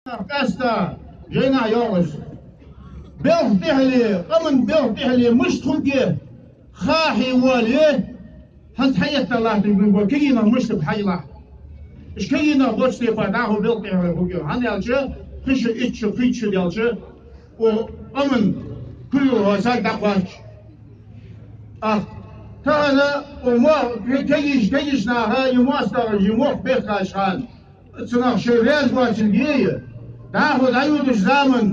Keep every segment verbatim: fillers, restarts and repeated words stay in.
Къаьстта жайнашка йоагӀаш. Белха тӀехьале, къаман белха тӀехьале мишта хургья, хьахье воале, хӀанз хьаэтта латташ бин бо кагий нах мишта ба хьажалахь. Уж кагий нах боцу тайпара дӀахо белха тӀехьале хургья. ХӀана аьлча, кхыча, итт шу, кхойтта шу даьлча, укх къаман кулгал хьоцар дӀакхоач. Ах, тахана укх мо-, кагийча, кагийча наха, из моастагӀаша, из мохк бехкача хана, цунах шоай раьза воацилга, дӀахо дӀайодача заман,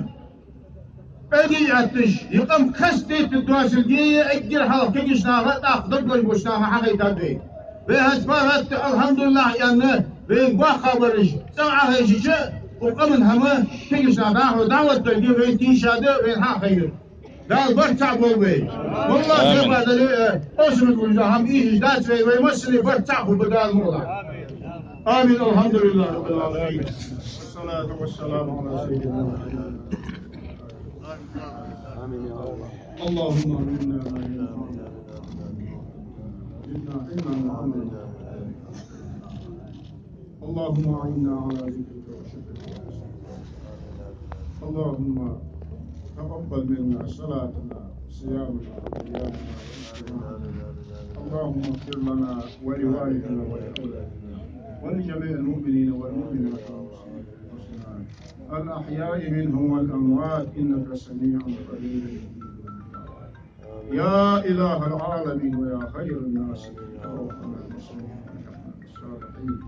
эггара хьалха из къам кхестадайтаргдоацилга, эггара хьалха кагийча наха, тӀаккха дог лазаш болча наха хьахайтад вай. Вай хӀанз паргӀата, алхьамдулиллахӀ, аьнна, вайна боккха бараш цӀагӀа Ӏохайшача, укх къаман хӀама кагийча наха дӀахо дӀаоттаргда, вайна тийша да, вайна хьахайна. Дала барт цхьа болба вай. Валлахьи, амин. Ма дале, э, осман гужа хӀама ийжа дац вай, вай массане барт цхьа хургба Дала мукъалахь. Амин. الحمد لله رب العالمين. والصلاة والسلام على سيدنا محمد. آمين يا الله. اللهم علمنا ما ينفعنا. زدنا علما وعملا. اللهم أعنا على ذكرك وشكرك وحسن عبادتك. اللهم تقبل منا صلاتنا وصيامنا وقيامنا وركوعنا. اللهم اغفر لنا ولوالدنا ولأولادنا ولجميع المؤمنين والمؤمنات والمسلمين والمسلمات الأحياء منهم والأموات إنك سميع قريب مجيب الدعوات. يا إله العالمين ويا خير الناصرين يا أرحم المحسنين يا أرحم الصالحين.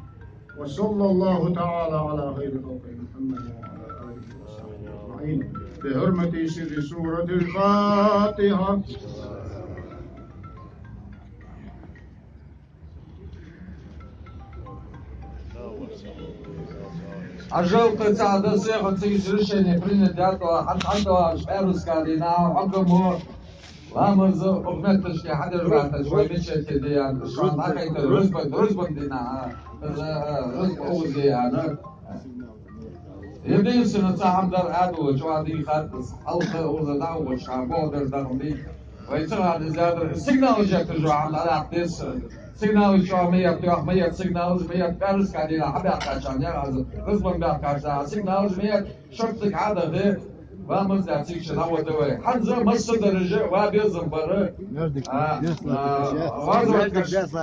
وصلى الله تعالى على خير خلقه محمد وعلى آله وصحبه أجمعين بحرمة سر سورة الفاتحة. Ӏа жалкъа ца да, сеха цига решение принять даьд, хьан-, хьан-, хьан-, Пӏаьраска дийнахьа хьокам ламаз укх метташка хьадеш латташ вай мечете де аьнна, шоана дӀахайтар рузбан, рузбан дийнахьа, э, э, рузба укхаза де аьнна. Единственное, цхьа хӀама дар Ӏаьдало, чӀоагӀа дийхад, хьалха укхаза дӀа а ухаш, ха бохадар даха ма дий. Вай ца хьадаьдар, сигналаш етташ хӀама дӀадаккха деза. Сигналаш чӀоагӀа ма етта, йоах, ма етта сигналаш, ма етта, Пӏаьраска дийнахьа хьабаьккхача, яхаш, рузбан баьккхача, сигналаш ма етта, шортта хьадахе, ламаз даь цига чу дӀаода вай. ХӀанз массадараш а ва безам бар. Между, а, между, а, между, оза между, между,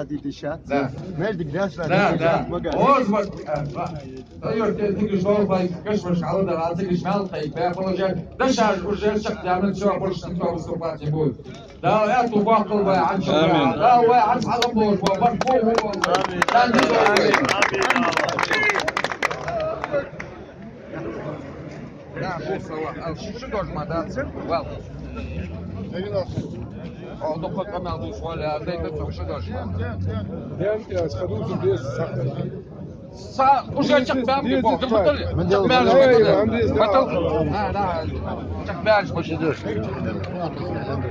да. Между, между, да, да. Оза, а, ва-, Тай йорте, цига шоай кашамашка хьалдара, цига шмал кхайка, бе положение. Дашаш уже чакхдаьнна, всё, больше никто выступать не будет. Дала аьттув боаккхалба вай хьанча. Амин. Дала вай хьанча хьалам болаш бола барт бу, бу, бу. Амин. Амин. Да, бу слова. А, шу, шу дожма, да, цы? Вал. О, ну, хоть канал дус, Оля, а дай, дай, шу дожма. Дем, я скажу, здесь. Са, уже чакхбаьнна бу, чакхбаьнна бу. Ай, Андрей, да. Чакхбаьнна бу.